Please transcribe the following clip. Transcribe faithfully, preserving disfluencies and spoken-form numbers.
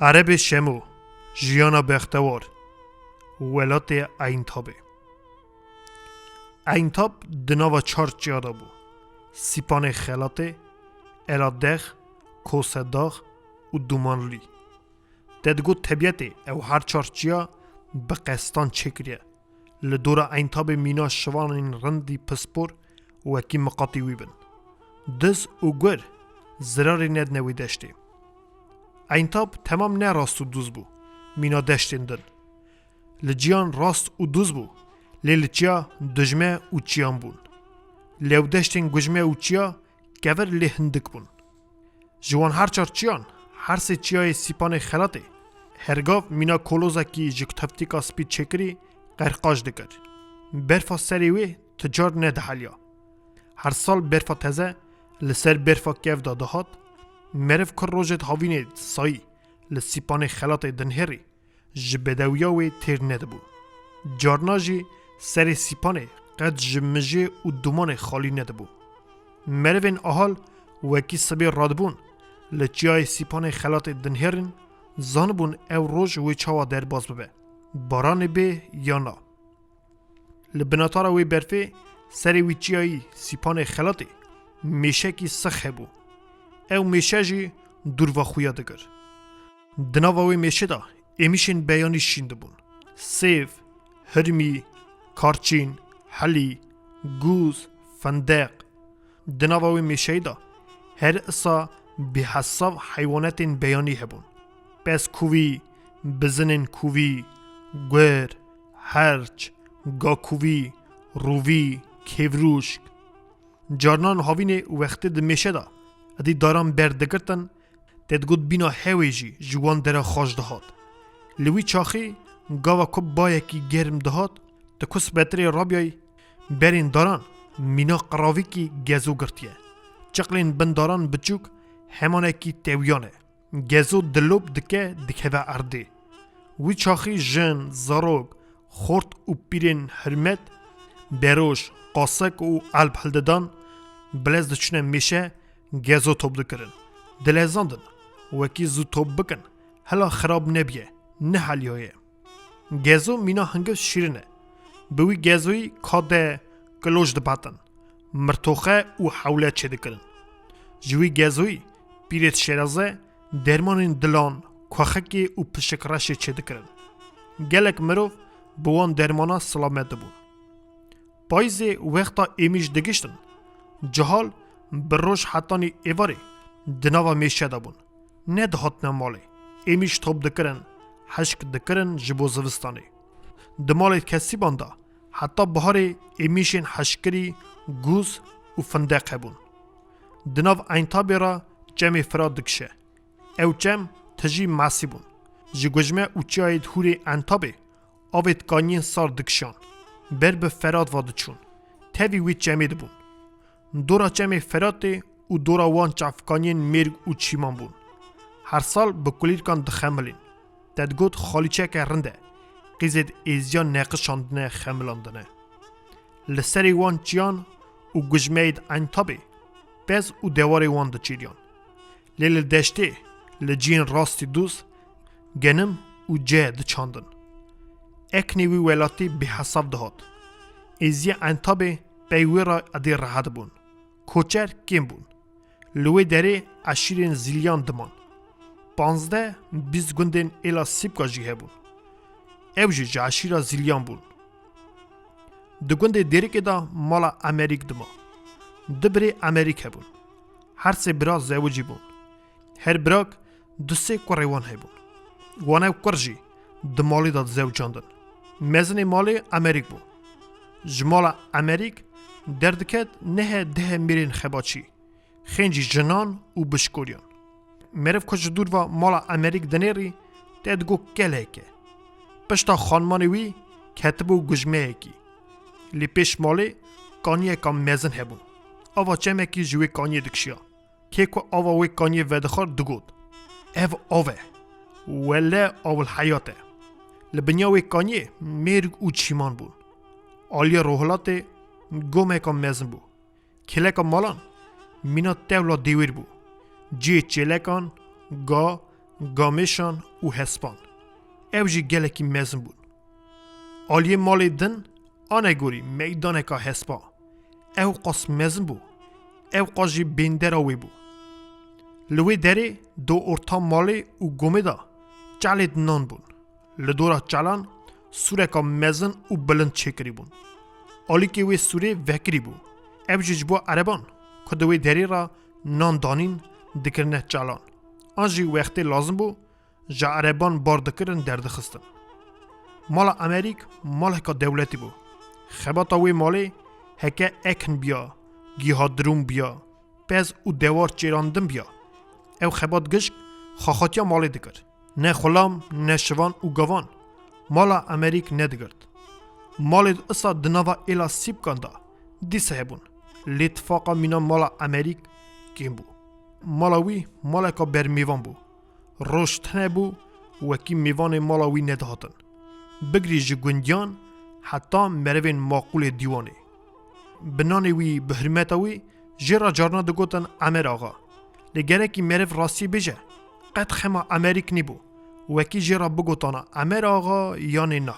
Erebê Şemo, jiyana bextewar, welatê Eyntabê. Eyntab di nava çar çiya de bû. Sîpanê Xelatê, Ela Dex, Kose Dax û Dumanlî. Te digot tebîetê ew her çar çiya bi qestan çêkiriye. Li dora Eyntabê mîna şivanên rindî pispor wekî miqatî wî bin. Diz û gur zirarê nedine wê deştê. Eyntab temam ne rast û dûz bû, mîna deştên din. Li ciyan rast û dûz bû, lê li çiya dujme û çiyan bûn. Lê ew deştên gujme û çiya kevir lê hindik bûn. Ji wan her çar çiyan, her sê çiyayê Sîpanê Xelatê, hergav mîna kolozekî ji kuteftîka spî çêkirî qerqaj dikir. Berfa serê wê ti car nediheliya. Her sal berfa teze li ser berfa kev de dihat, meriv ku rojê di havînê sayî li Sîpanê Xelatê dinihêrî, ji bedewiya wê têr nedibû. Carna jî serê Sîpanê qet ji mijê û dumanê xalî nedibû. Merivên ahal wekî sibê radibûn, li çiyayê Sîpanê Xelatê dinihêrin, zanibûn ew roj wê çawa derbas bibe, baranê bê ya na. Li binatara wê berfê serê wî çiyayî Sîpanê Xelatê mêşekî six hebû. Ew mêşe jî dûrva xuya dikir. Di nava wê mêşê de êmîşên beyanî şîn dibûn. Sêv, hirmî, karçîn, helî, gûz, findeq. Di nava wê mêşeyê de her isa bêhesab heywanetên beyanî hebûn. Pez kûvî, bizinên kûvî, gur, herç, gakûvî, rûvî, kêvrûşk. Carnan havînê wextê di mêşe de, edî daran ber digirtin, te digot bîna hewê jî ji wan dera xweş dihat. Li wî çaxî gava ku bayekî germ dihat, tu ku spetirê rabiyayî, berên daran mîna qiravîkî gezo girtiye. Çiqlên bin daran biçûk hemanekî tewiyane. Gezo dilop dike dikeve erdê. Wî çaxî jin, zarok, xort û pîrên hirmet, beroj, qasek û elb hildidan, bilez diçûne mêşe, gezo top dikirin. Dilezandin, wekî zû top bikin, hela xirab nebiye, neheliyaye. Gezo mîna hingiv şîrin e. Bi wî gezoyî kade, kiloj dibetin, mirtoxe û hewle çêdikirin. Ji wî gezoyî pîrêt şêreze, dermanên dilan, kuexikê û pişikreşê çêdikirin. Gelek mirov bi wan dermana silamet dibûn. Payîzê wexta êmîş digiştin, cihal bi roj hetanî êvarê di nava mêşe de bûn. Nedihatine malê. Êmîş top dikirin, hişk dikirin ji bo zivistanê. Di malê kesîban de heta biharê êmîşên hişkirî, gûz û findeq hebûn. Di nav Eyntabê re çemê Firat dikişe. Ew çem tijî mesî bûn. Ji gujme û çiyayê dihûrê Entabê avê di kaniyên sar dikişan. Ber bi Ferat ve diçûn. Tevî wê çemê dibûn. Dora çemê Feratê û dora wan çavkaniyên mêrg û çîman bûn. Her sal bi kulîlkan dixemilîn. Te digot xalîçeke rind e. Qîzêd êziya neqişandine, xemilandine. Li serê wan çiyan û gujmeyê di Entabê pez û dewarê wan diçêriyan. Lê li deştê, li cihên rastî dûz, genim û ce diçandin. Eknê wî welatî bêhesab dihat. Êziyê Entabê pey wê re edê rehet bûn. Koçer kêm bûn. Li wê derê eşîrên zîliyan diman. Panzdeh bîst gundên êla Sîpka jî hebûn. Ew jî ji eşîra zîliyan bûn. Di gundê Dêrikê de mala Emerîk dima. Du birê Emerîk hebûn. Her sê bira zewicî bûn. Her birak du sê kurê wan hebûn. Wan ew kur jî di malê de dizewicandin. Mezinê malê Emerîk bû. Ji mala Emerîk derdiket nehe dehe mêrên xebaçî, xêncî jinan û bişkoriyan. Meriv ku ji dûr ve mala Emerîk dinêrî, te digot kelek e. Pişta xanmanê wî ketibû gujmeyekî. Lê pêş malê kaniyeka mezin hebû. Ava çemekî ji wê kaniyê dikişiya. Kê ku ava wê kaniyê vedixwar digot, "Ev av e. Wele awilheyat e." Li binya wê kaniyê mêrg û çîman bûn. Aliyê rohilatê gomeka mezin bû. Kêleka malan mîna tewla dêwêr bû. Cihê çêlekan, ga, gamêşan û hespan. Ew jî gelekî mezin bûn. Aliyê malê din anegorî meydaneka hespa. Ew qas mezin bû. Ew qas jî bêndera wê bû. Li wê derê do orta malê û gomê de çalê di nan bûn. Li dora çalan sûreka mezin û bilind çêkirî bûn. Alîkê wê sûrê vekirî bû. Ev jî ji bo ereban ku di wê derê re nan danîn dikirine çalan. An jî wextê lazim bû ji ereban bar dikirin derdixistin. Mala Emerîk maleka dewletî bû. Xebata wê malê heke ekin biya, giha dirûn biya, pez û dewar çêrandin biya. Ew xebat gişk xaxatiya malê dikir. Ne xulam, ne şivan û gavan mala Emerîk nedigirt. Malê isa di nava êla sîpkan de dîsa hebûn. Lê tifaqa mîna mala Emerîk kêm bû. Mala wî maleka bermêvan bû. Roj tune bû, wekî mêvanê mala wî nedihatin. Bigirî ji gundiyan heta merivên maqûlê dîwanê. Bi nanê wî, bi hurmeta wî jê re carna digotin Emer Axa. Lê gerekî meriv rastiyê bêje, qet xema Emerîk nîbû. Wekî jê re bigotana Emer Axa yanê na.